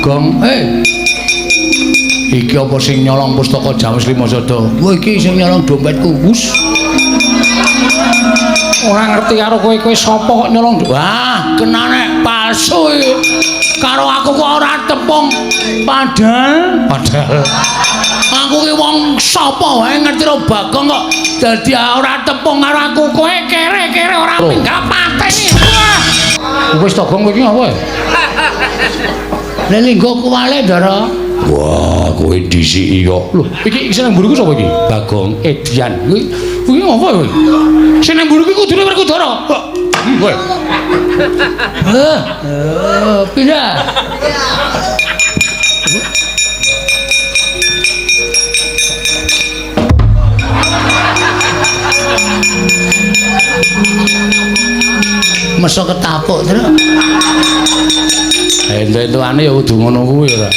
Gong, iki apa sing nyolong pustaka Jamus Lima Sada? Wah, iki sing nyolong dompetku. Wus. Ora ngerti karo kowe, kowe sapa kok nyolong? Wah, kenane palsu iki. Karo aku kok ora tepung. Padahal aku ki wong sapa wae ngerti ro Bagong kok dadi ora tepung karo aku. Kowe kere-kere ora minggat pateni. Wah. Wis to Gong, kowe iki apa? Lah linggo kuwale, Ndara. Wah, kowe dhisiki kok. Lho, iki sing nang mburiku sapa iki? Bagong Edian. Kuwi kuwi ngapa kowe? Sing nang mburiku kudune Werkudara. Kok kowe. Heh, pindah. Mesok ketapuk terus. Entuk-entukane ya kudu ngono kuwi ora.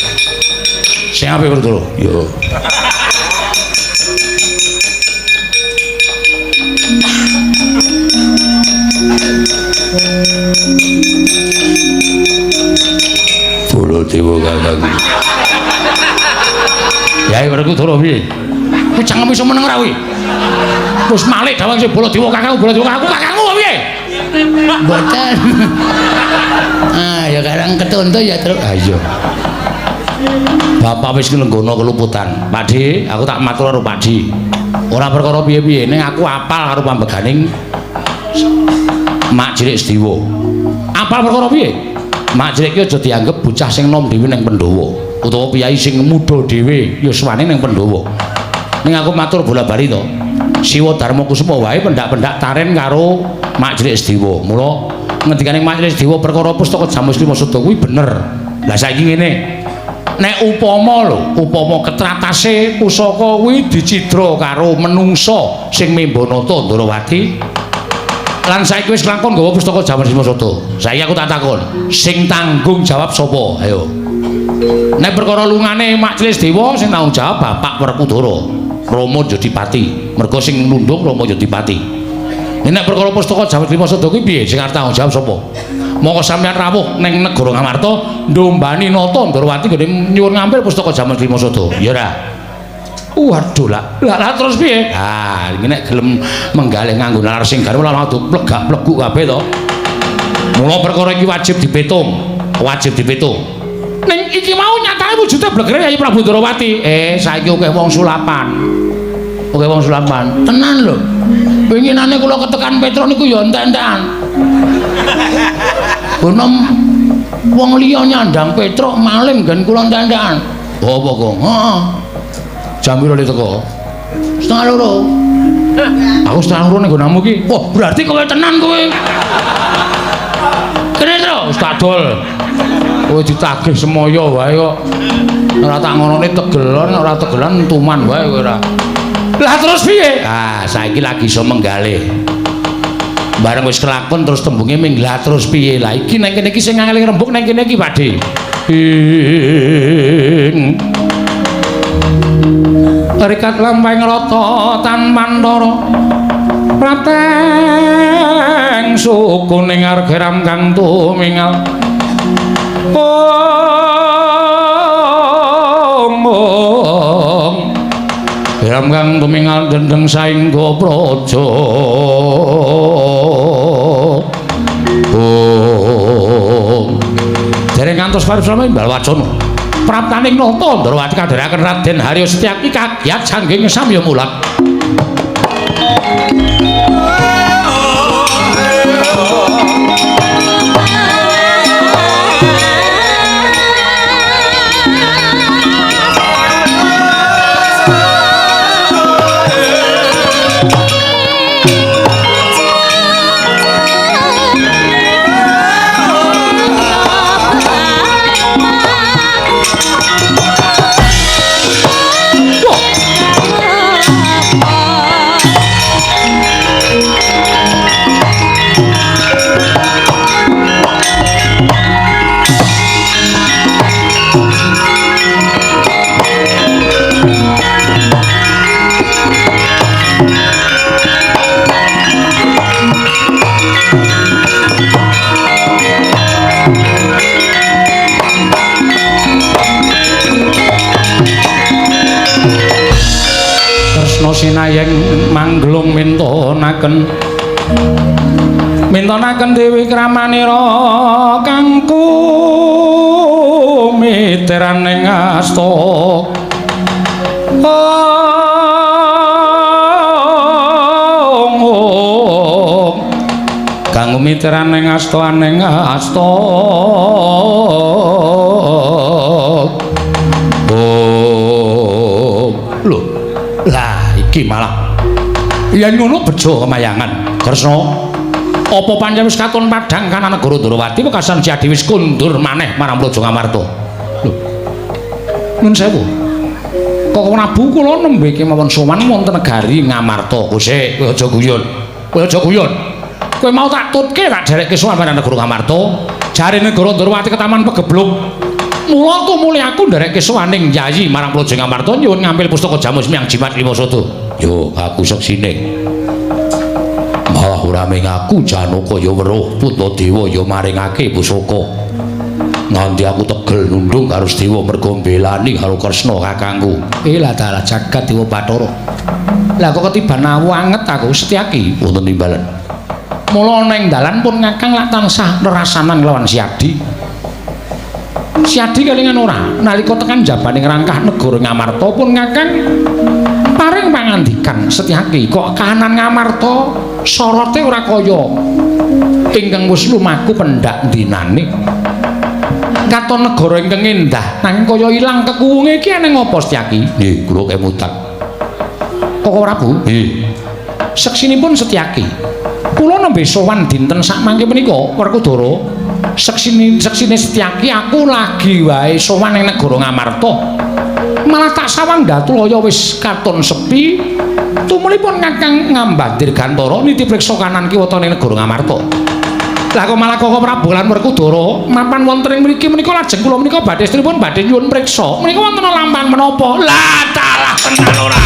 Sing apik Werkudara. Yo. Baladewa kakangku. Yai Werkudara piye? Kowe cangkem iso meneng ora kuwi? Wis malik dawang sing Baladewa kakangku, Baladewa kakangku, kakangku apa piye? Mboten. Ah, ya karang ketuntut ya, Truk. Ah iya. Bapak wis nglenggono keluputan. Pakde, aku tak matur karo Pakde. Ora perkara piye-piye, ning aku apal karo pambeganing Mak Cilik Sediwa. Apal perkara piye? Mak Cilik ki aja dianggep bocah sing nom dhewe ning Pandhawa utawa piyai sing muda dhewe yuswane ning Pandhawa. Ning aku matur bola-bali to. Siwa Darma Kusuma wae pendak-pendak taren karo Mak Cilik Sediwa. Mula ngendikane Mak Cilik Sediwa perkara pustaka Jamus Lima Sada kuwi bener. Lah saiki ngene. Nek upama lho, upama ketratase pusaka kuwi dicidra karo menungsa sing memba nata Ndrawati. Lan saiki wis kelakon nggawa pustaka Jamus Lima Sada. Saiki aku tak takon, sing tanggung jawab sapa? Ayo. Nek perkara lungane Mak Cilik Sediwa sing tanggung jawab Bapak Werkudara, Rama Jodipati. Mergo sing nundung Rama Jodipati. Nek perkara pustaka Jamus Lima Sada kuwi piye? Sing arep tanggung jawab sapa? Monggo sampeyan rawuh ning negara Ngamarta ndombani nata Ndrawati nggone nyuwun ngambil pustaka Jamus Lima Sada. Ya ora? Waduh lah. Lah terus piye? Ah, iki nek gelem menggalih nganggo nalar sing garwa langsung plegak-pleguk kabeh to. Mula perkara iki wajib dipitung, wajib dipitung. Ning iki mau nyatane wujude blegere Yayi Prabu Ndrawati. Saiki akeh wong sulapan. Akeh wong sulapan. Tenan lho. Winginane kula ketekan Petro niku ya entek-entekan. Bono wong liya nyandang Petruk maling nggen kula entek-entekan. Apa kok? Heeh. Jam piro le teko? 1:30. Aku 1:30 ning nggonamu iki. Wah, berarti kowe tenan kowe. Kene Tru, wis tak dol. Kowe ditagih semoyo wae kok. Ora tak ngonone tegelan, ora tegelan tuman wae kowe ora. Lah terus piye? Ah, saiki lagi iso menggalih. Bareng wis kelakon terus tembunge ming lah terus piye? Lah iki nang kene iki sing angel rembug nang kene iki, Pakde. Ing rikat lampahing rata tan pantara prateng suku ning argeram kang tumingal. Ong ong geram kang tumingal dendeng saengga praja. Ong dereng ngantos pariprama imbal wacana praptaning nata Ndrawati kadherekaken Raden Haryo Setyaki kagiat sangging samya mulat. Sinayeng mangglung mintonaken mintonaken Dewi Kramanira kang kumiteraning asta. Kang kumiteraning asta aning asta. Oh, lho. Lah iki malah yen ngono bejo kemayangan. Kresna, apa pancen wis katon padhang kanan negara Ndrawati wekasan Siadi wis kundur maneh marang Praja Ngamarta. Lho. Nuwun sewu. Koko Prabu kula nembe kemawon sowan wonten negari Ngamarta. Kosek, kowe aja guyon. Kowe aja guyon. Kowe mau tak tutke tak derekke sowan marang negara Ngamarta. Jare negara Ndrawati ketaman pegebluk. Mula tumuli aku nderekke sowaning Yayi marang Praja Ngamarta nyuwun ngambil pustaka Jamus Miang Jimat Lima Sada. Yo, aku seksine. Malah ora mung aku Janaka ya weruh Puntadewa ya maringake pusaka. Nganti aku tegel nundung karo Sedewa mergo mbelani karo Kresna kakangku. Lah dalah jagat Dewa Bathara. Lah kok ketiban awu anget aku Setyaki wonten timbalan. Mula ana ing dalan pun ngakang lak tansah nerasanan lawan Siadi. Siadi kelingan ora nalika tekan jabaning rangkah negara Ngamarta pun ngakang paring pangandikan Setyaki kok kahanan Ngamarta sorote ora kaya ingkang wis lumaku pendak dinane. Katon negara ingkang endah nanging kaya ilang kekuwunge iki aneng apa Setyaki? Nggih, kula kemutan. Koko Prabu? Nggih. Seksinipun Setyaki. Kula nembe sowan dinten sakmangke menika Werkudara. Seksine Setyaki aku lagi wae sowan ing negara Ngamarta. Malah tak sawang Datulaya wis katon sepi. Tumulipun kakang ngambah dirgantara niti priksa kanan kiwa ing negara Ngamarta. Lah kok malah Koko Prabu lan Werkudara mapan wonten ing mriki menika lajeng kula menika badhe estripun badhe nyuwun priksa. Menika wonten lampang menapa? Lah dalah tenan ora.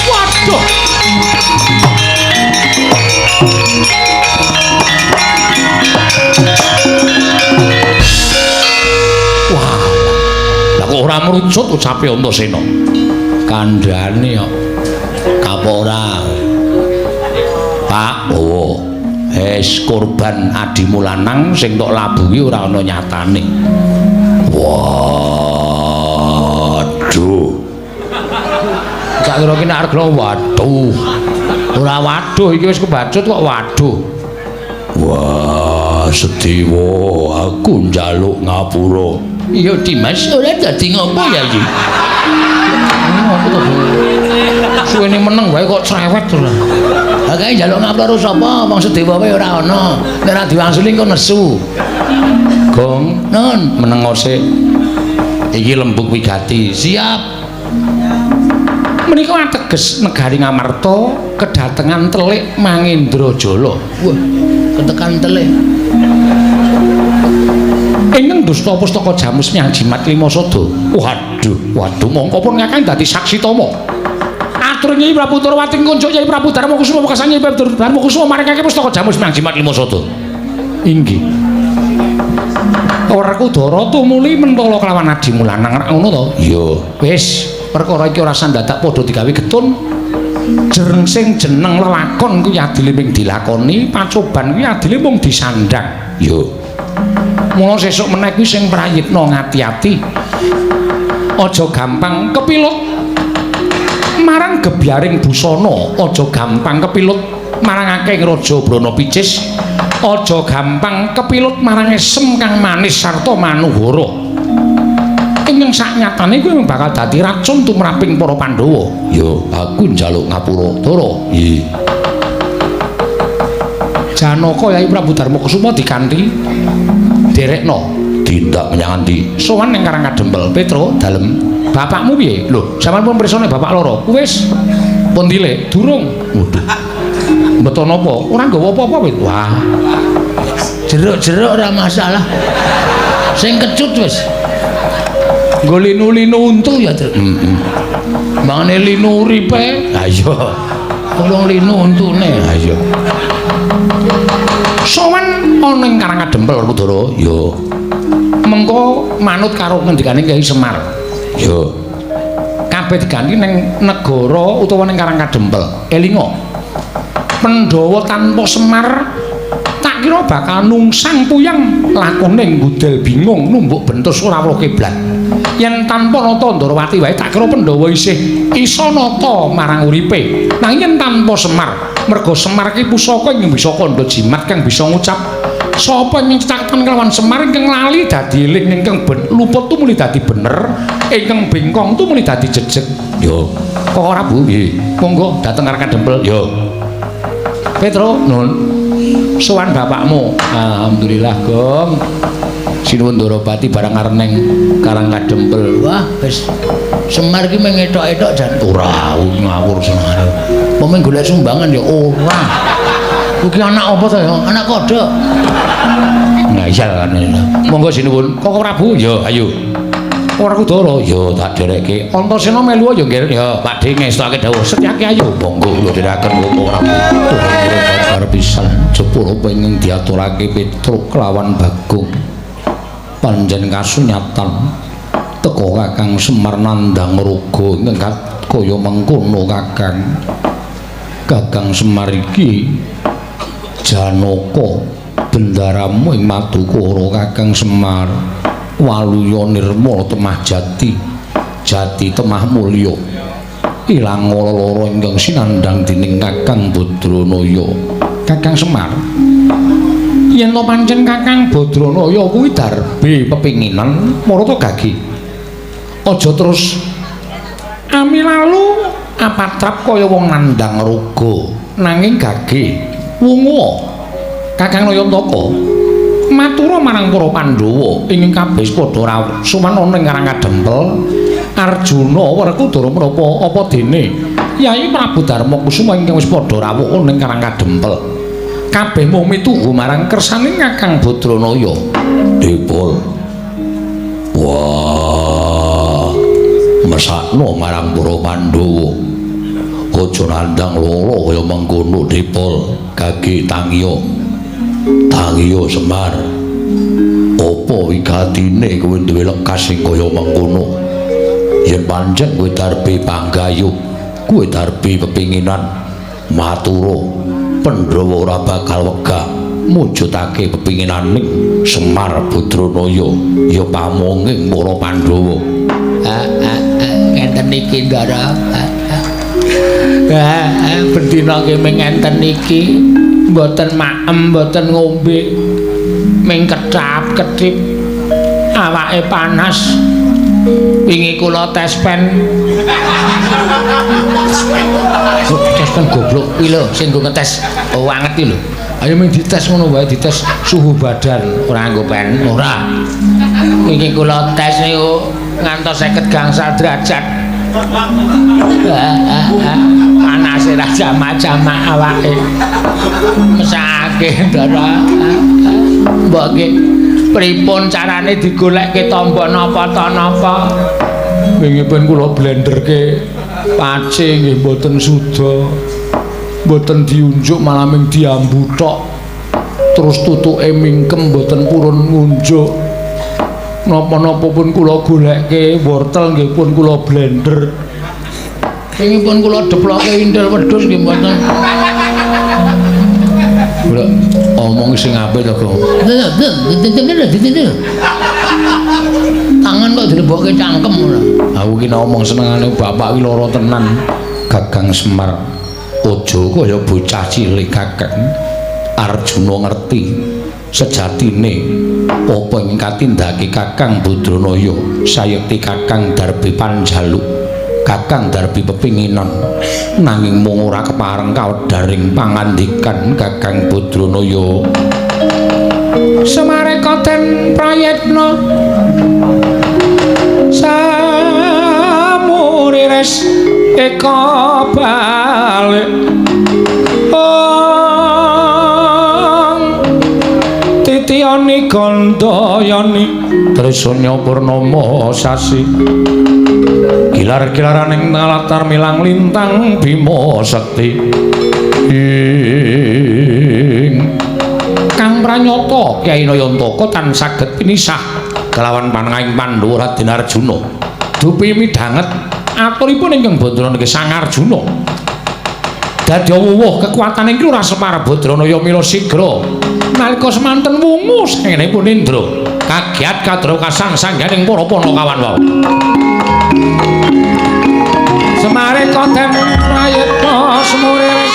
Waduh. Wah. Lah kok ora mrucut ucape Antasena. Kandhane kok. Kapok ora. Pak, oh. Es korban adimu lanang sing tok labuhi ora ana nyatane. Waduh. Tak kira ki nek arep waduh. Ora waduh iki wis kebacut kok waduh. Wah, Sedewa, aku njaluk ngapura. Iya, Dimas, ora dadi ngopo ya iki? Apa to? Suwene meneng wae kok cerewet to. Lah kae njaluk ngapura karo sapa? Wong Sedewa wae ora ana. Nek ora diwangsuli engko nesu. Gong, nun, meneng sik. Iki lembug wigati. Siap. Menika ateges negari Ngamarta kedatengan telik Mangendrajala. Wah, ketekan telik. Ingkang dusta pustaka Jamus Miang Jimat Lima Sada. Waduh, waduh mongko pun ngakang dadi saksi tama. Atur Nyai Prabu Ndrawati kunjuk Nyai Prabu Darma Kusuma wekasan Nyai Prabu Darma Kusuma maringake pustaka Jamus Miang Jimat Lima Sada. Inggih. Werkudara tumuli mentala kelawan adimu lanang rak ngono to? Iya. Wis, perkara iki ora sandadak padha digawe getun. Jreng sing jeneng lelakon kuwi adile mung dilakoni, pacoban kuwi adile mung disandhang. Iya. Mula sesuk meneh kuwi sing prayitna ngati-ati. Aja gampang kepilut marang gebyaring busana, aja gampang kepilut marang akeh raja Brana Picis, aja gampang kepilut marang esem kang manis sarta manuhara. Ingkang saknyatane kuwi bakal dadi racun tumraping para Pandhawa. Ya, aku njaluk ngapura, Ndara. Nggih. Janaka Yai Prabu Darma Kusuma dikanthi derekno tindak menyang endi? Sowan ning Karang Kadempel, Petruk, dalem. Bapakmu piye? Lho, sampeyan pun pirsa nek bapak lara. Wis. Pun tilik, durung. Waduh. Beto napa? Ora nggawa apa-apa, Wit. Wah. Jeruk-jeruk ora masalah. Sing kecut wis. Nggo linu-linu untu ya, Truk. Heeh. Mangane linu uripe. Ha iya. Tolong linu untune. Ha iya. Sowan ana ing Karang Kadempel, Werkudara. Ya. Mengko manut karo ngendikane Kyai Semar. Ya. Kabeh diganti ning negara utawa ning Karang Kadempel. Elinga. Pandhawa tanpa Semar tak kira bakal nungsang puyang lakone ngudel bingung numbuk bentus ora weruh kiblat. Yen tanpa nata Ndorowati wae tak kira Pandhawa isih isa nata marang uripe. Nanging yen tanpa Semar, merga Semar ki pusaka ingkang bisa kandha jimat kang bisa ngucap sapa ingkang cetakan kelawan Semar ingkang lali dadi eling, ingkang luput tumuli dadi bener, ingkang bengkong tumuli dadi jejeg. Yo, kok ora Bu? Nggih. Monggo dhateng Karang Kadempel. Yo. Petro, nun. Sowan bapakmu. Alhamdulillah, Gong. Sinuwun Ndorobati barang arep ning Karang Kadempel. Wah, wis Semar ki mung etok-etok jan. Ora, ngawur senengane. Wong mung golek sumbangan ya ora. Kuwi anak apa to ya? Anak kodhok. Nah, iya kan. Monggo sinuwun. Kok Prabu? Ya, ayo. Ora Kudara? Ya, tak dherekke. Antasena melu ya, Nggih. Ya, Pakdhe ngestokake dawuh. Setyake ayo. Monggo kula dherekaken Koko Prabu. Ora pisan jepura pengin diaturake Petruk kelawan Bagong. Panjen kasunyatan teka Kakang Semar nandhang raga ingkang kaya mengkono Kakang. Kakang Semar iki Janaka bendaramu ing Madukara Kakang Semar. Waluya nirmala temah jati, jati temah mulya. Ilang lara ingkang sinandhang dening Kakang Badranaya. Kakang Semar, yen to pancen Kakang Badranaya kuwi darbe pepinginan marata gage. Aja terus ami lalu apatrap kaya wong nandhang raga, nanging gage wungu. Kakang Nayantaka matura marang para Pandhawa ingkang kabeh padha rawuh suman ana ing Karang Kadempel. Arjuna Werkudara menapa apa dene Yai Prabu Darma Kusuma ingkang wis padha rawuh ana ing Karang Kadempel. Kabeh mung mituhu marang kersane Kakang Badranaya. Dipol. Wah, mesakno marang para Pandhawa. Aja nandhang lara kaya mengkono Dipol. Gage tangiya. Tangiya Semar. Apa wigatine kowe duwe lekas sing kaya mengkono? Yen pancen kowe darbe panggayuh, kowe darbe pepinginan matura, Pandhawa ora bakal wegah mujudake pepinginaning Semar Badranaya ya pamonging para Pandhawa. Ngenten iki Ndara. Bendina nggih ming ngenten iki. Mboten maem, mboten ngombe. Ming kethap-kethip. Awake panas. Wingi kula tes pen. Tes pen goblok kuwi lho sing nggo ngetes wanget iki lho. Ayo ming dites ngono wae, dites suhu badan, ora nggo pen, ora. Wingi kula tes niku ngantos 50 gangsal derajat. Panase ra jamak-jamak awake. Mesake Ndara. Mbok nggih pripun carane digolekke tamba napa ta napa? Wingi pun kula blenderke pace nggih mboten suda. Mboten diunjuk malah ming diambu tok. Terus tutuke mingkem mboten purun ngunjuk. Napa-napa pun kula golekke, wortel nggih pun kula blender. Wingi pun kula deploke intil wedhus nggih mboten. Kula omong sing apik to, Gong. Tangan kok dilebokke cangkem ngono. Aku ki ngomong senengane bapak ki lara tenan. Kakang Semar aja kaya bocah cilik Kakang. Arjuna ngerti sejatine apa ing katindake Kakang Badranaya sayekti Kakang darbe panjaluk, Kakang darbe pepinginan, nanging mung ora kepareng kawedharing pangandikan Kakang Badranaya. Semare koten prayitna samurires eka balik ong titiyani gandayani trisanya purnama sasi gilar-gilaraning latar milang lintang bima sekti ing kang pranyata Kyai Nayantaka tan saged pinisah kelawan panengahing Pandhawa Raden Arjuna. Dupi midhanget Aturipun ingkang Badrana niki Sang Arjuna. Dadi wuwuh kekuatan ingkang Lurah Semar Badranaya mila sigra nalika semanten wungu saenipun Indra kagiat kadra kasang sangganing para panakawan wau. Semare koten prayitna semure wis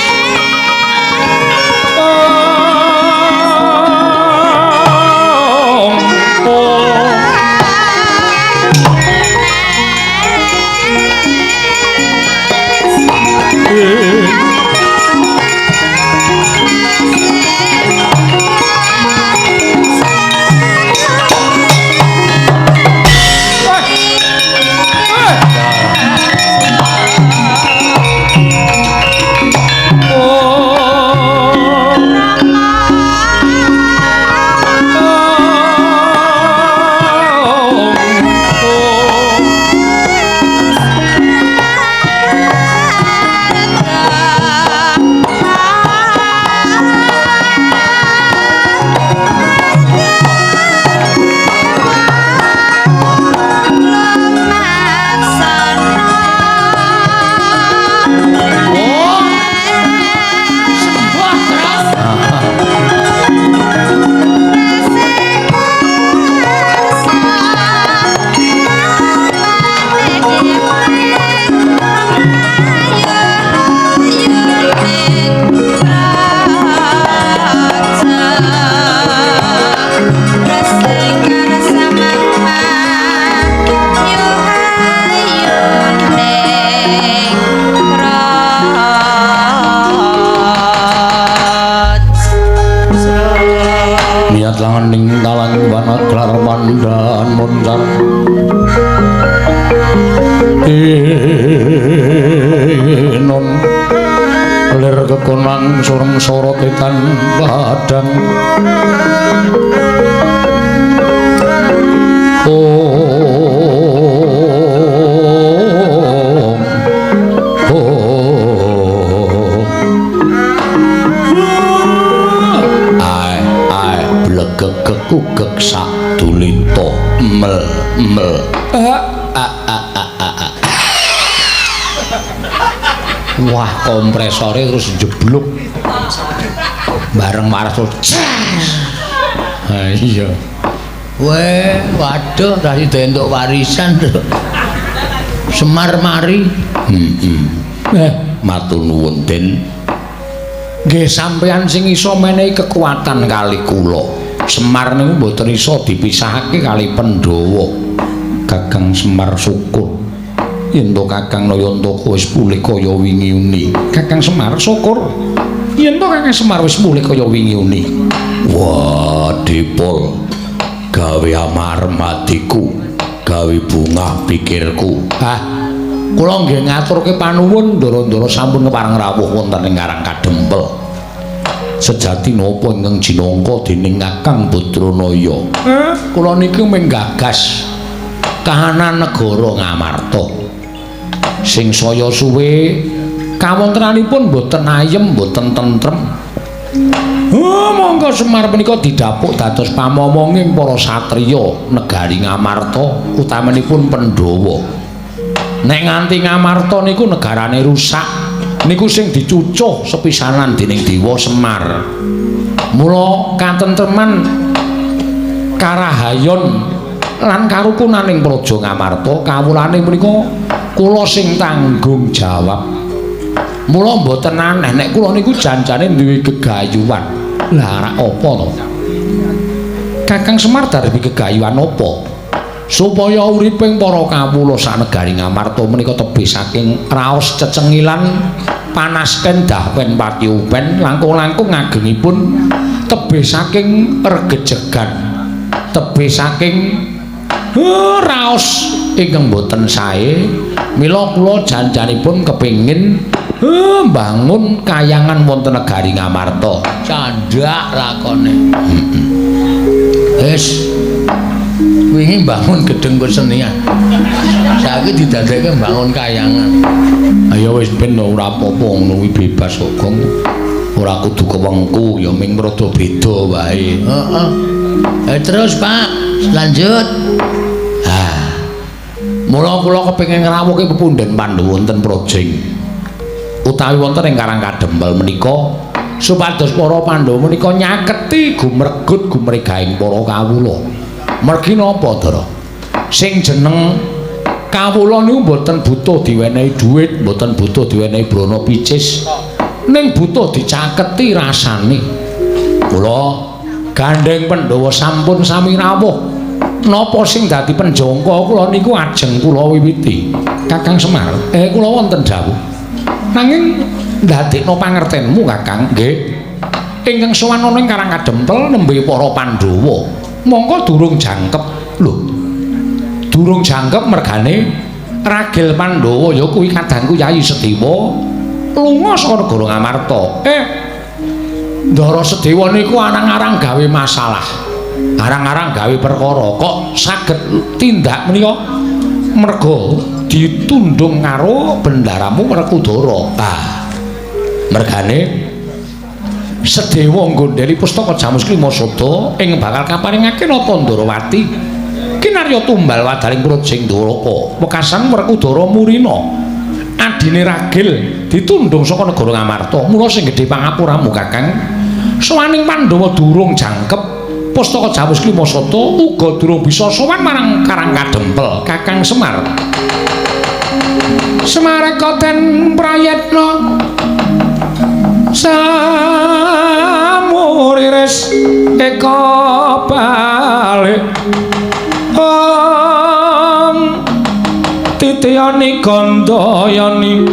Wah, kompresore terus jeblok. Bareng waras terus. Ha iya. Weh, waduh ra sida entuk warisan to. Semar mari. Heeh. Matur nuwun, Den. Nggih sampeyan sing iso menehi kekuatan kali kula. Semar niku mboten iso dipisahake kali Pandhawa. Kakang Semar syukur. Yen to Kakang Nayantaka wis pulih kaya wingi uni. Kakang Semar syukur. Yen to Kakang Semar wis pulih kaya wingi uni. Wah, Dipol. Gawe amarem atiku, gawe bungah pikirku. Ah, kula nggih ngaturke panuwun ndara-ndara sampun kepareng rawuh wonten ing Karang Kadempel. Sejati napa ingkang jinangka dening Kakang Badranaya? Kula niki mung gagas kahanan negara Ngamarta. Sing saya suwe kawontenanipun boten ayem, boten tentrem. Monggo Semar punika didhapuk dados pamomonging para satriya negari Ngamarta, utamanipun Pandhawa. Nek nganti Ngamarta niku negarane rusak, niku sing dicucuh sepisanan dening Dewa Semar. Mula katentreman karahayon lan karukunaning Praja Ngamarta kawulane punika kula sing tanggung jawab. Mula mboten aneh nek kula niku janjane duwe gegayuhan. Lah rak apa to? Kakang Semar darbi gegayuhan apa? Supaya uriping para kawula sanegari Ngamarta menika tebih saking raos cecengilan panasten dahwen pati upen langkung-langkung ngagengipun tebih saking regejegan, tebih saking raos ingkang boten sae. Mila kula janjanipun kepengin mbangun kayangan wonten negari Ngamarta. Candhak lakone. Wis wingi mbangun gedeng kesenian. Saiki didadekke mbangun kayangan. Ayo wis ben ora apa-apa ngono kuwi bebas kok, Gong. Ora kudu kewengku ya ming rada beda wae. Heeh. Terus Pak, lanjut. Ah. Mula kula kepengin ngrawuhke pepundhen Pandhawa wonten Projeng utawi wonten ing Karang Kadempel menika supados para Pandhawa menika nyaketi gumregut gumregahing para kawula. Mergi napa, Ndara? Sing jeneng kawula niku mboten butuh diwenehi dhuwit, mboten butuh diwenehi brana picis, ning butuh dicaketi rasane. Kula gandheng Pandhawa sampun sami rawuh. Napa sing dadi penjangka kula niku ajeng kula wiwiti. Kakang Semar, kula wonten dawuh. Nanging ndadekno pangertenmu, Kakang, nggih. Ingkang sowan ana ing Karang Kadempel nembe para Pandhawa. Mongko durung jangkep. Lho. Durung jangkep mergane ragil Pandhawa ya kuwi kadangku Yayi Sedewa lunga saka negara Ngamarta. Ndara Sedewa niku arang-arang gawe masalah. Arang-arang gawe perkara kok saged tindak menika merga ditundung karo bendaramu Werkudara. Ah. Mergane Sedewa nggondheli pustaka Jamus Klima Sada ing bakal kaparingake Nata Ndorowati kinarya tumbal wadaring Projeng Dwaraka. Wekasan Werkudara murina adine ragil ditundung saka negara Ngamarta. Mula sing gedhe pangapuramu, Kakang. Sowaning Pandhawa durung jangkep pustaka Jamus Klima Sada uga durung bisa sowan marang Karang Kadempel. Kakang Semar. Semar koten prayetna samuriris eka balik om titiyani gandayani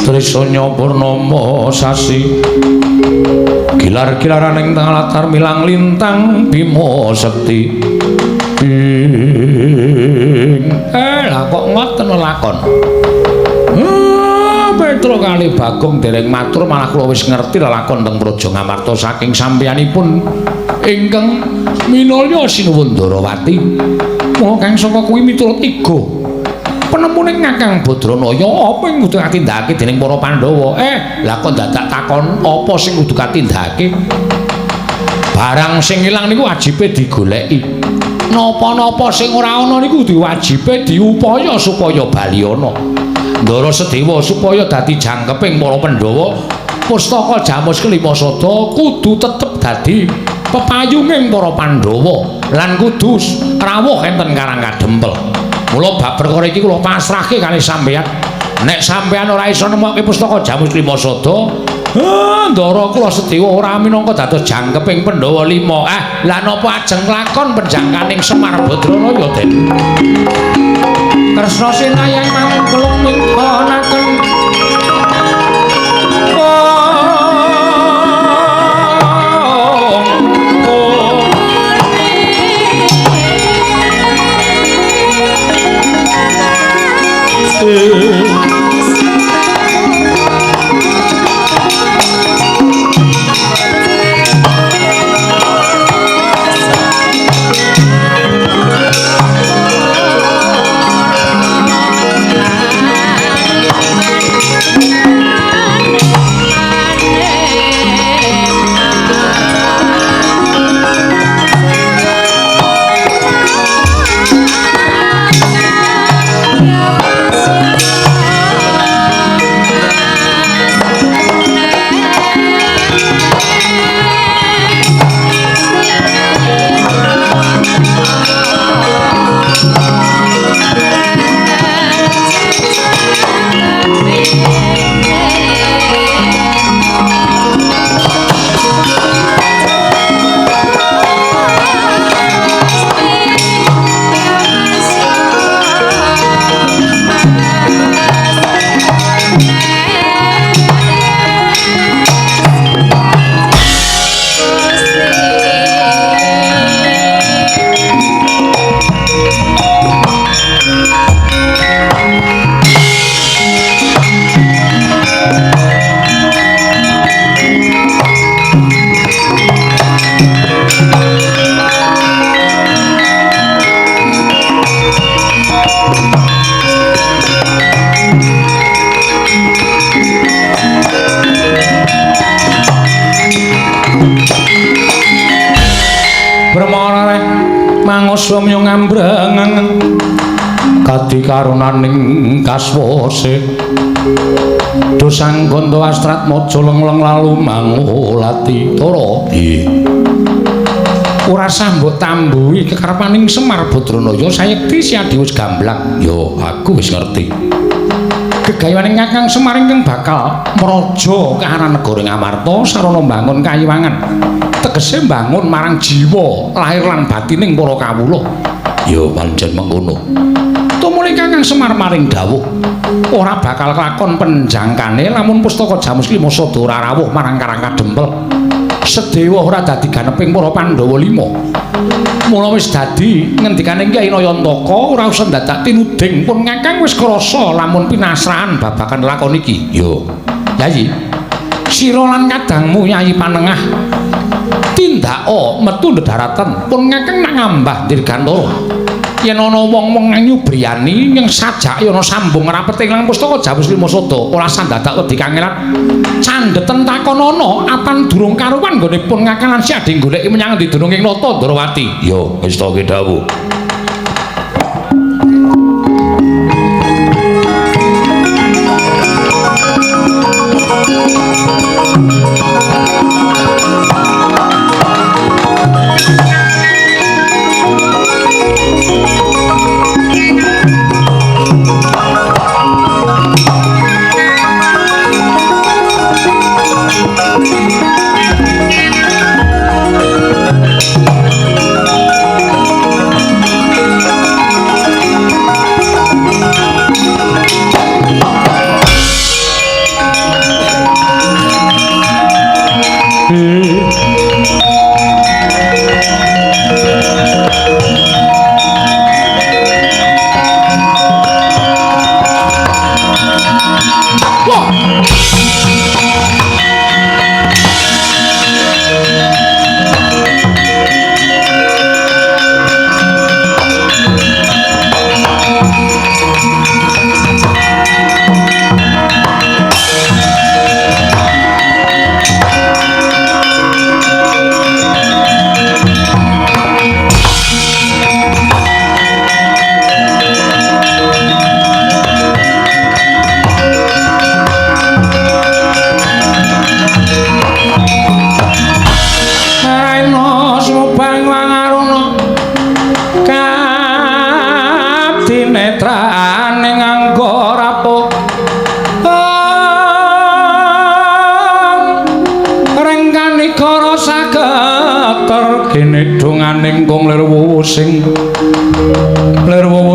trisanya purnama sasi gilar-gilaran ing latar milang lintang bima sekti. Lah kok ngoten lakon. Petro kali Bagong dereng matur malah kula wis ngerti lelakon teng Praja Ngamarta saking sampeyanipun ingkang minulya Sinuwun Ndarawati. Mula kang saka kuwi miturut iga penemune Kakang Badranaya apa ing kudu katindakake dening para Pandhawa? Lah kok dadak takon apa sing kudu katindakake? Barang sing ilang niku wajibe digoleki. Napa-napa sing ora ana niku diwajibe diupaya supaya bali ana. Ndara Sedewa supaya dadi jangkeping para Pandhawa, pustaka Jamus Kelima Sada kudu tetep dadi pepayunging para Pandhawa lan kudu rawuh enten Karang Kadempel. Mula bab perkara iki kula pasrahke kalih sampeyan. Nek sampeyan ora iso nemokke pustaka Jamus Kelima Sada, Ndara kula Sedewa ora minangka dados jangkeping Pandhawa 5. Lah napa ajeng lakon penjangkaning Semar Badranaya, Den? Kresna sinayang mangkelung mingkonaken Kadi karunaning kaswase dosang ganda astratmaja lengleng lalu mangulati Tara. Nggih. Ora sah mbok tambuhi kekarepaning Semar Badranaya sayekti Siadi wis gamblang. Ya, aku wis ngerti. Gegayuhaning Kakang Semar ingkang bakal mraja kahanan negara Ngamarta sarana mbangun kayiwangan. Tegese mbangun marang jiwa, lahir lan batining para kawula. Ya pancen mengkono. Tumuli Kakang Semar maring dawuh, ora bakal kelakon penjangkane lamun pustaka Jamus Lima Sada ora rawuh marang Karang Kadempel. Sedewa ora dadi ganeping para Pandhawa lima. Mula wis dadi ngendikane Kyai Nayantaka ora usah dadak tinuding pun Kakang wis krasa lamun pinasrahan babagan lakon iki. Yo, Yayi, sira lan kadangmu Yayi Panengah tindaka metu ndheratan pun Kakang nak ngambah dirgantara. Yen ana wong-wong nyubriyani ing sajake ana sambung rapet ing pustaka Jamus Lima Sada ora sandadak wedi kangelan. Candheten takon ana apan durung karuwan nggone pun Kakang lan Siadi goleki menyang endi dunung ing Nata Ndrawati. Ya wis ta ki dawuh.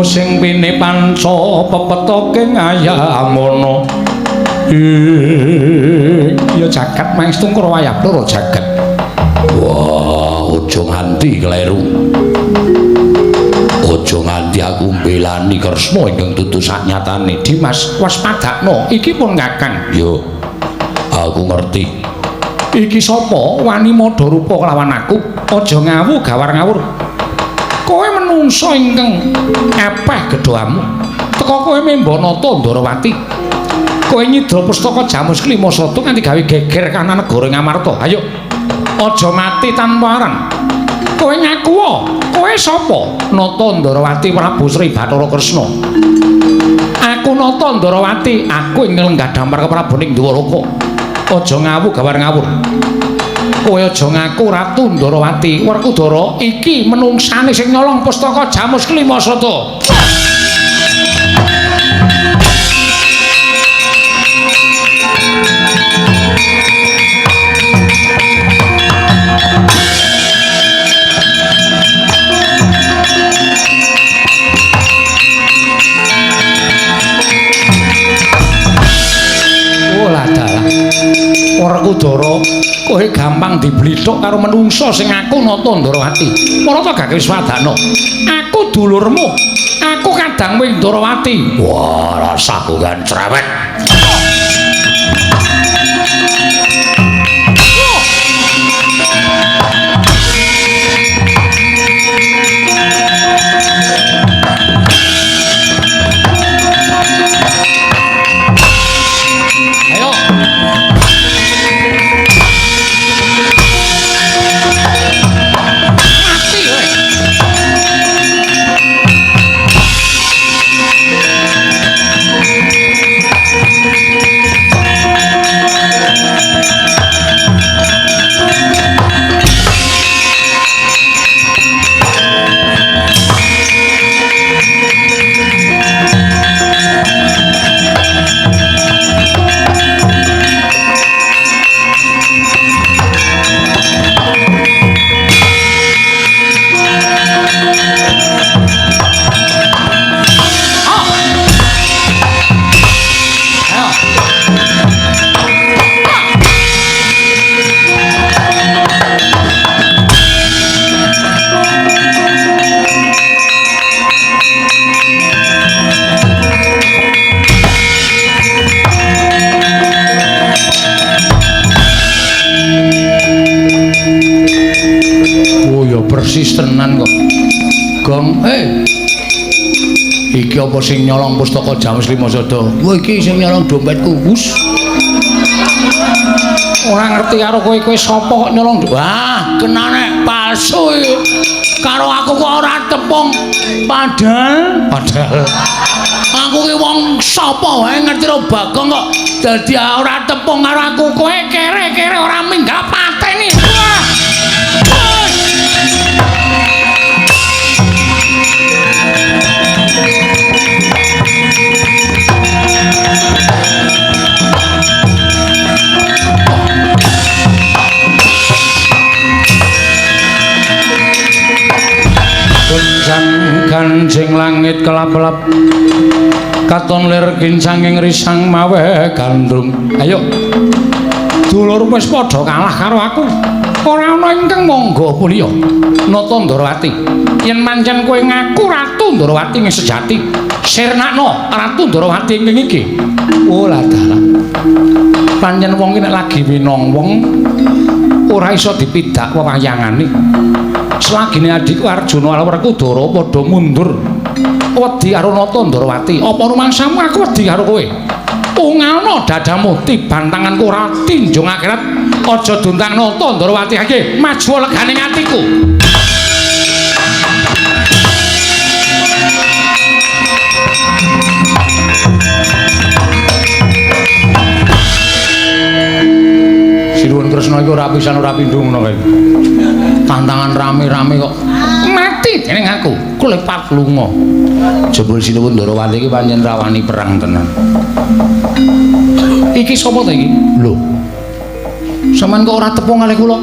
Sing pini panca pepetoke ngayamana. Ya jagat mangestungkara wayah loro jagat. Wah, aja nganti kleru. Aja nganti aku mbelani Kresna ingkang dudu saknyatane. Dimas, waspadakno, iki pun Kakang. Yo, aku ngerti. Iki sapa wani madha rupa kelawan aku? Aja ngawu gawar ngawur. Kowe menungsa ingkang epeh gedhamu. Teka kowe memba Nata Ndrawati. Kowe nyidra pustaka Jamus Klima Sada nganti gawe geger kana negara Ngamarta. Ayo, aja mati tanpa aran. Kowe ngaku, kowe sapa? Nata Ndrawati Prabu Sri Bathara Kresna. Aku Nata Ndrawati, aku ingkang lenggah dampar keprabuning Dwaraka. Aja ngawu gawar ngawur. Kowe aja ngaku Ratu Ndrawati. Werkudara iki menungsane sing nyolong pustaka Jamus Klima Sada. Oh ladalah. Werkudara, kowe gampang diblithuk karo menungsa sing ngaku Nata Ndrawati. Marata gak wis wadana. Aku dulurmu. Aku kadang wing Ndrawati. Wah, rasah bukan cerewet. Ayo. Mati kowe. Iki apa sing nyolong pustaka Jamus Lima Sada? Wah, iki sing nyolong dompetku. Wus. Ora ngerti karo kowe, kowe sapa kok nyolong? Wah, kenane palsu iki. Karo aku kok ora tepung. Padahal aku ki wong sapa wae ngerti ro Bagong kok dadi ora tepung karo aku. Kowe kere-kere ora minggah pateni. Wah. Goncang ganjing langit kelap-kelap katon lir kincanging risang mawe gandrung. Ayo dulur wis padha kalah karo aku. Ora ana ingkang mangga puliya Nata Ndarawati. Yen pancen kowe ngaku Ratu Ndarawati ing sejati, sirnakno Ratu Ndarawati ing iki. Oh lah dalah. Pancen wong iki nek lagi winong wong ora iso dipidak wewayangane. Selagine adikku Arjuna Werkudara padha mundur wedi karo Nata Ndarawati. Apa rumangsamu aku wedi karo kowe? Ungalno dadamu tiban tanganku ora tinjung akhirat. Aja duntang Nata Ndarawati iki maju legane atiku. Sinuwun Kresna iku ora pisan ora pindho ngono kae. Tantangan rame-rame kok mati dening aku, klepat lunga. Jebul Sinuwun Ndarawati iki pancen rawani perang tenan. Iki sapa to iki? Lho. Sampeyan kok ora tepung kalih kula?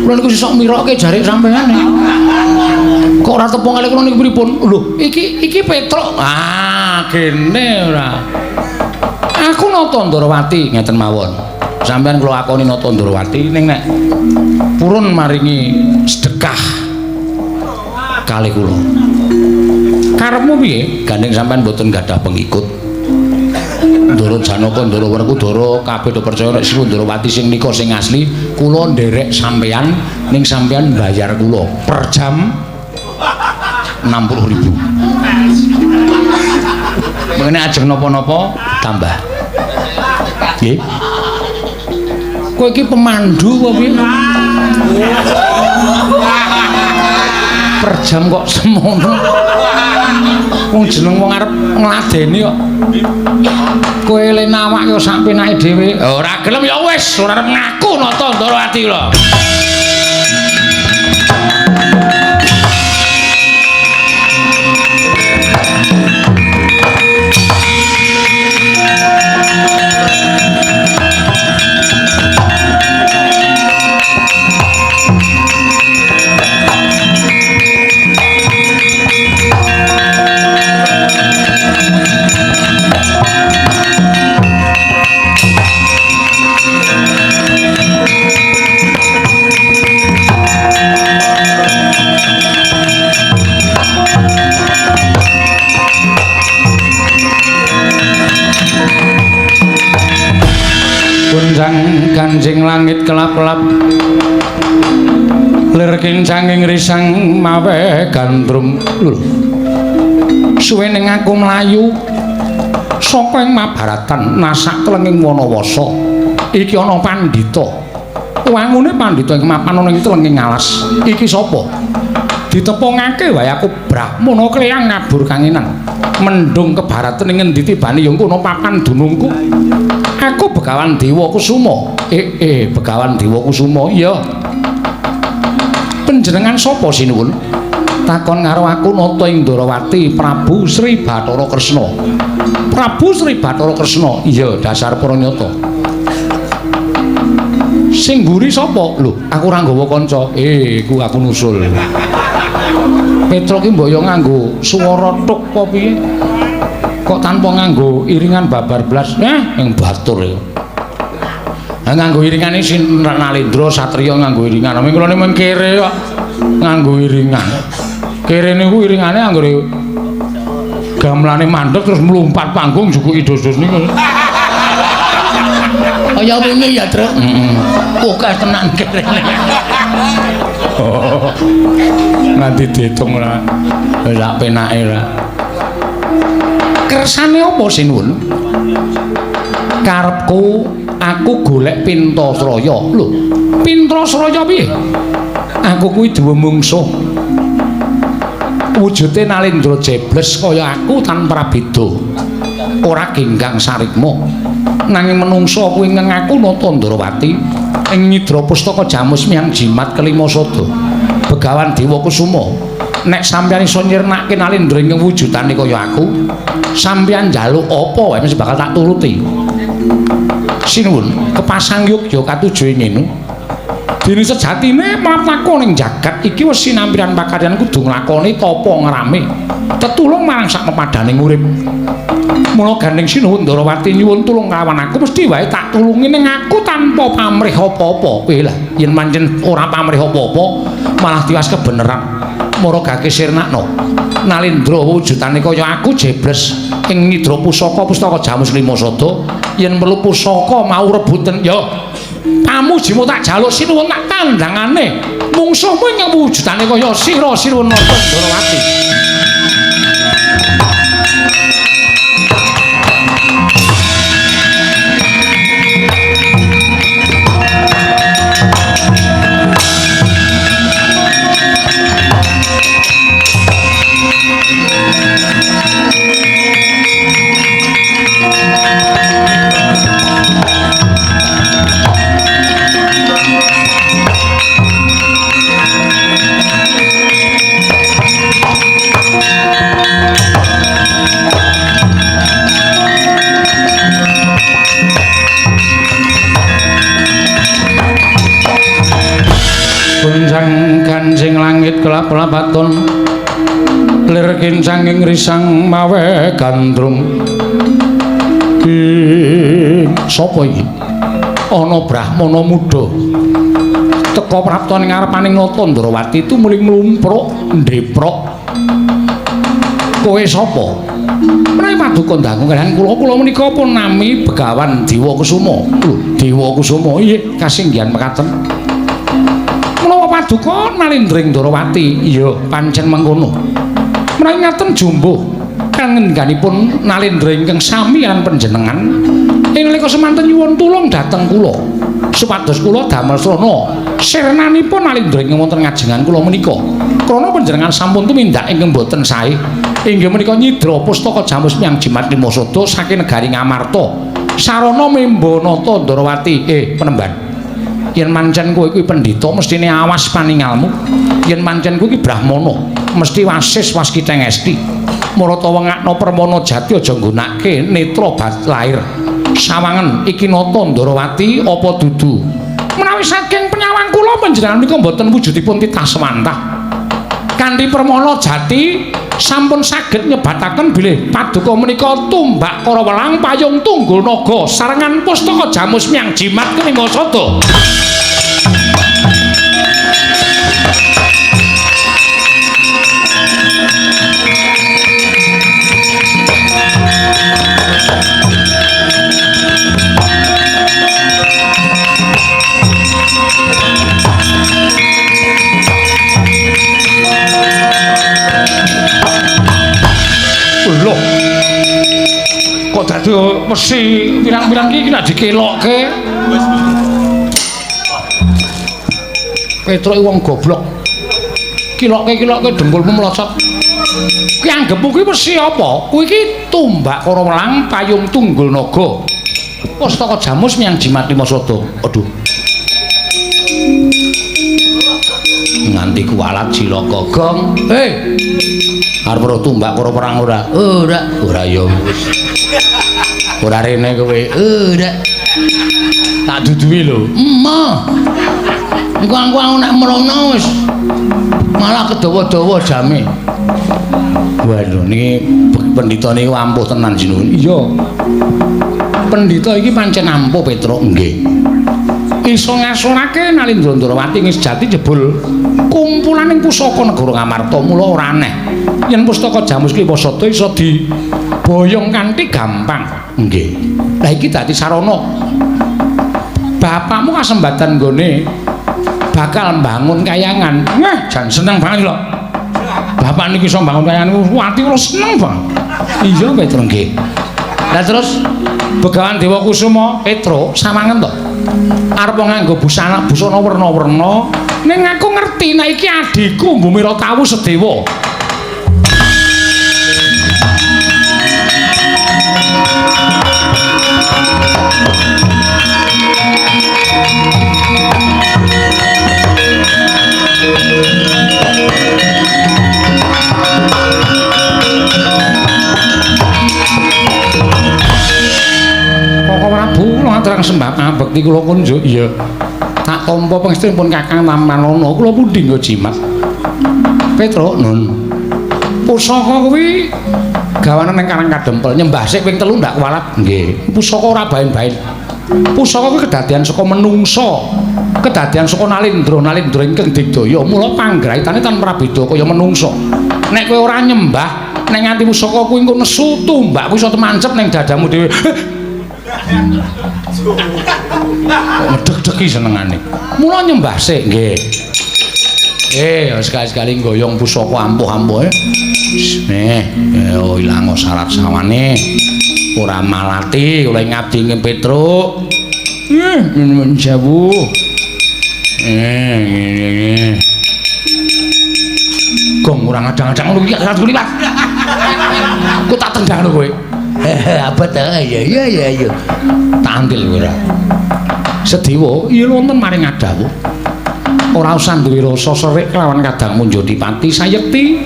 Kula niku sesuk mirokke jarik sampeyan. Kok ora tepung kalih kula niku pripun? Lho, iki Petruk. Ah, gene ora. Aku Nata Ndarawati ngeten mawon. Sampeyan kula akoni Nata Ndarawati ning nek purun maringi sedekah kalih kula. Karepmu piye? Gandeng sampeyan mboten gadah pengikut. Ndara Janaka, Ndara Werkudara kabeh do percaya nek Sri Ndarawati sing nika sing asli, kula nderek sampeyan ning sampeyan bayar kula per jam 60.000. Mengene ajeng napa-napa tambah. Nggih. Kowe iki pemandu apa piye? Per jam kok semono. Wong jeneng wong arep ngladeni kok. Kowe le nawak yo sak penake dhewe. Ora gelem ya wis, ora arep ngaku Nata Ndarawati lho. Gonjang ganjing langit kelap-kelap lir kincanging risang mawe gandrung. Lho, suwe ning aku mlayu saka ing Mabaratan nasak telenging Wanawasa. Iki ana pandhita. Wangune pandhita ing mapan ana ing telenging alas. Iki sapa? Ditepungake wae aku Brahmana kleyang ngabur kanginan. Mendung kebaratan ing ngendi tibane ya kono papan dunungku. Aku Begawan Dewa Kusuma. Begawan Dewa Kusuma. Iya. Panjenengan sapa sinuwun? Takon karo aku Nata ing Ndarawati Prabu Sri Bathara Kresna. Prabu Sri Bathara Kresna. Iya, dasar pranyata. Sing mburi sapa? Lho, aku ora nggawa kanca. Iku aku nusul. Petruk ki mbok yo nganggo swara tuk apa piye? Kok tanpa nganggo iringan babar blas? Yang batur ya. Nganggo iringane sin Nalendra Satriya nganggo iringan. Ming kula mung kere kok nganggo iringan. Kere niku iringane anggere gamelane mandeg terus mlumpat panggung jukuki dos-dos niku. Kaya wingi ya, Truk. Heeh. Oke tenan kerene. Oh. Nganti diitung ora. Wis sak penake ora. Kersane apa sinuwun? Karepku aku golek Pintasraya. Lho, Pintasraya piye? Aku kuwi duwe mungsuh. Wujude Nalendra jebles kaya aku tanpa beda. Ora genggang sarikma. Nanging menungsa kuwi ngengaku Nata Ndrawati ing nyidra pustaka jamus miyang jimat kelima sada. Begawan Dewa Kusuma, nek sampeyan iso nyirnake Nalendra ing wujudane kaya aku, sampeyan njaluk apa wae mesti bakal tak turuti. Sinuwun, kepasang yogya katuju ing ngene. Dene sejatine mlaku ning jagat iki wis sinampiran pakaryan kudu nglakoni tapa ngrame. Tetulung marang sak pepadaning urip. Mula gandeng sinuwun Ndrawati nyuwun tulung kawan aku mesti wae tak tulungi ning aku tanpa pamrih apa-apa. Kowe lah yen pancen ora pamrih apa-apa malah tiwas kebeneran. Maragake sirnakno. Nalendra wujudane kaya aku jebles ing nyidra pusaka pustaka jamus lima sada yen perlu pusaka mau rebuten ya. Pamujimu tak jaluk sinuwun tak tandangane mungsuhmu ing wujudane kaya sira sinuwun Nata Ndrawati. Gunjang ganjing langit kelap-lapaton lir kincang ing risang mawe gandrung. Sapa iki? Ana brahmana muda teka prapta ning ngarepaning Nata Ndrawati tumuli mlumpruk ndheprok. Kowe sapa? Menawi paduka dangu kaliyan kula, kula menika pun nami Begawan Dewa Kusuma. Lho, Dewa Kusuma inggih kasinggihan mekaten. Menawa paduka Nalendra Ndrawati, iya pancen mengkono. Menawi ngaten jumbuh kangendikanipun Nalendra ingkang sami lan panjenengan ing nalika semanten nyuwun tulung dhateng kula supados kula damel srana sirnanipun Nalendra ingkang wonten ngajengan kula menika. Krana panjenengan sampun tumindak ingkang boten sae inggih menika nyidra pustaka jamus miyang jimat lima sada saking negari Ngamarta sarana memba Nata Ndrawati. Penemban, yen mancen kowe kuwi pendhita mestine awas paningalmu. Yen mancen kowe iki brahmana mesti wasis waskita ngesti. Marata wengakno permana jati aja nggunake netra bat lair. Sawangen iki Nata Ndrawati apa dudu? Menawi saking penyawang kula panjenengan menika mboten wujudipun titah sewantah. Kanthi permana jati sampun saged nyebataken bilih paduka menika tumbak karawelang payung tunggul naga sarengan pustaka jamus miyang jimat kelima sada. Loh, kok dadi mesi pirang-pirang iki nek dikelokke. Petruk wong goblok. Kilokke-kilokke dengkulmu mlocot. Kuwi anggepmu kuwi mesi apa? Kuwi iki tumbak karawelang payung tunggul naga. Pustaka jamus miyang jimat lima sada. Aduh. Nganti kuwalat cilaka gong. Hei. Arep ora tumbak karo perang ora? Ora. Ora ya wis. Ora rene kowe. Ora. Tak duduhi lho. Emoh. Engko aku nek mrono wis malah kedawa-dawa jame. Waduh niki pendhita niki ampuh tenan sinuwun. Iya. Pendhita iki pancen ampuh Petruk nggih. Iso ngasorake Nalendra Ndrawati ing sejati jebul kumpulaning pusaka negara Ngamarta mula ora aneh yen pustaka jamus kelima sada iso diboyong kanthi gampang. Nggih. Lah iki dadi sarana bapakmu kasembatan nggone bakal mbangun kayangan. Wah, jan seneng banget lho. Bapak niki iso mbangun kayangan, ati kula seneng banget. Iya Petro nggih. Lah terus Begawan Dewa Kusuma Petro samangen to. Arep nganggo busana busana werna-werna ning aku ngerti nek iki adhiku Bumira Tawu Sedewa. Koko Prabu kula ngaturaken sembah pangabekti kula kunjuk. Iya. Tak tampa pangestunipun Kakang Tampanana kula pundi nggo jimat. Petruk nun. Pusaka kuwi gawanen ning Karang Kadempel nyembah sik ping 3 ndak kuwalat. Nggih. Pusaka ora baen-baen. Pusaka kuwi kedadian saka menungsa. Kedadian saka nalindra, nalindra ingkang digdaya. Mula panggraitane tan prabeda kaya menungsa. Nek kowe ora nyembah, nek nganti pusaka kuwi engko nesu tumbak kuwi iso temancep ning dadamu dhewe. Kok medhek-dheki senengane. Mula nyembah sik nggih. Sekali-sekali nggoyong pusaka ampuh-ampuh. Nih, oh ilang syarat sawane. Ora malati kula ngabdi ing Petruk. Nyuwun sewu. Ngene. Gong ora ngadang-adang ngono iki ora liwat. Ku tak tendang lho kowe. Apa ta? Iya iya iya iya. Tak antil kowe ora. Sedewa iya wonten maring adawu. Ora usah duwe rasa serik kelawan kadangmu Njodipati sayekti.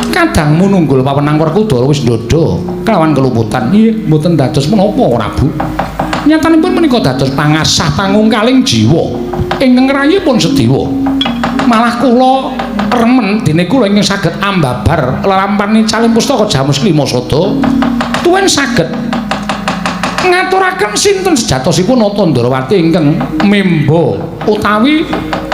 Kadangmu nunggul pawenang Werkudara wis ndodha kelawan keluputan. Iya mboten dados menapa Prabu. Nyatanipun menika dados pangasah pangungkaling jiwa ingkang ngrayipun Sedewa. Malah kula remen dene kula ingkang saged ambabar lelampahan calim pustaka Jamus Klima Sada tuwin saged ngaturaken sinten sejatosipun Nata Ndrawati ingkang memba utawi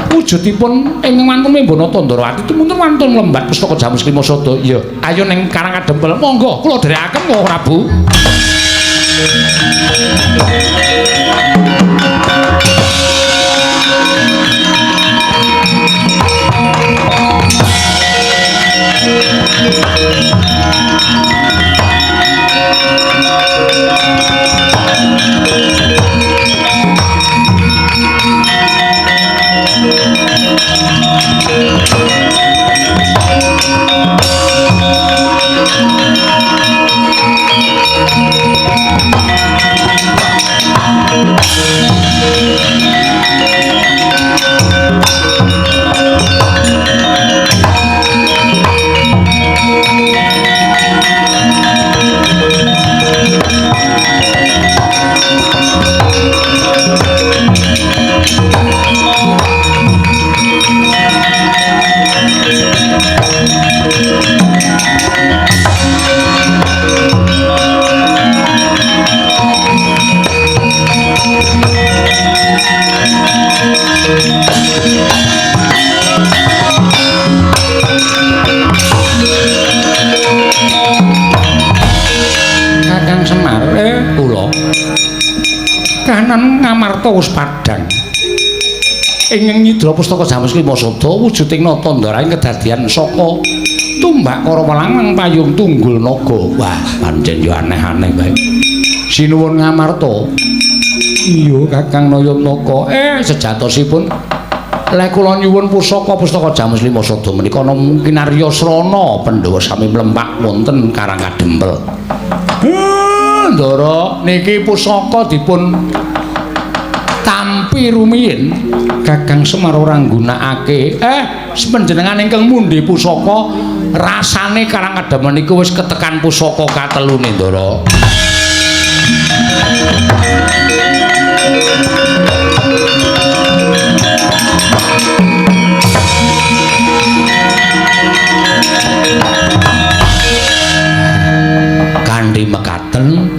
wujudipun ingkang wantun memba Nata Ndrawati tumunten wantun mlembat pustaka Jamus Klima Sada. Iya, ayo ning Karang Kadempel. Monggo kula dherekaken kok Prabu. Kakang Semar, kula kahanan Ngamarta wis padhang. Ing nyidra pustaka Jamus Klima Sada wujuding nata ndaraing kedadian saka tumbak Karawelang lan payung tunggul naga. Wah, pancen yo aneh-aneh bae. Sinuwun Ngamarta. Iya, Kakang Nayataka. Sejatosipun lek kula nyuwun pusaka pustaka Jamus Klima Sada menika namung kinarya srana Pandhawa sami mlempak wonten Karang Kadempel. Ndara niki pusaka dipun tampi rumiyin Kakang Semar ora nggunakake. Panjenengan ingkang mundhi pusaka rasane Karang Kadempel niku wis ketekan pusaka katelune Ndara. Kanthi mekaten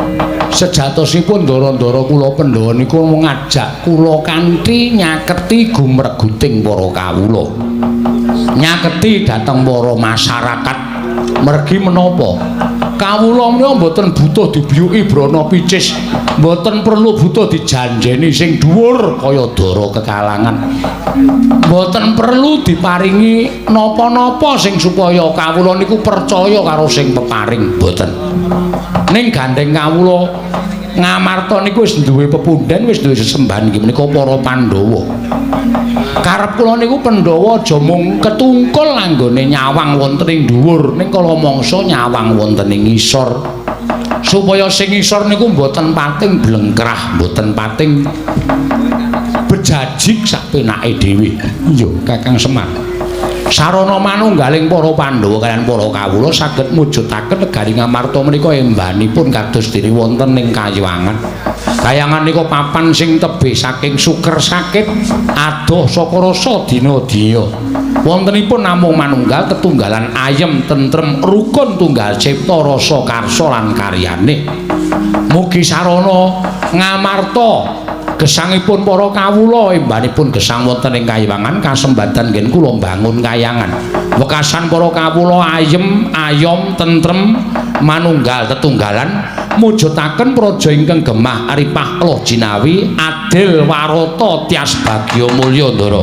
sejatosipun ndara-ndara kula Pandhawa niku ngajak kula kanthi nyaketi gumreguting para kawula. Nyaketi dhateng para masyarakat. Mergi menapa? Kawula menika mboten butuh dibiyuki brana picis, mboten perlu butuh dijanjeni sing dhuwur kaya dara kekalangan. Mboten perlu diparingi napa-napa sing supaya kawula niku percaya karo sing peparing, mboten. Ning gandeng kawula Ngamarta niku wis duwe pepundhen, wis duwe sesembahan inggih menika para Pandhawa. Karep kula niku Pandhawa aja mung ketungkul anggone nyawang wonten ing dhuwur, ning kala mangsa nyawang wonten ing ngisor. Supaya sing ngisor niku mboten pating blengkrah, mboten pating bejajik sak penake dhewe. Iya, Kakang Semar. Sarana manunggaling para Pandhawa kaliyan para kawula saged mujudaken negari Ngamarta menika embanipun kados dene wonten ing Kayangan. Kayangan nika papan sing tebih saking suker sakit adoh saka rasa dina-dina. Wontenipun namung manunggal tetunggalan ayem tentrem rukun tunggal cipta rasa karsa lan karyane. Mugi sarana Ngamarta gesangipun para kawula embanipun gesang wonten ing Kayangan kasembadan ngen kula mbangun kayangan. Wekasan para kawula ayem, ayom, tentrem, manunggal tetunggalan mujudaken praja ingkang gemah ripah loh jinawi adil warata tias bagya mulya, Ndara.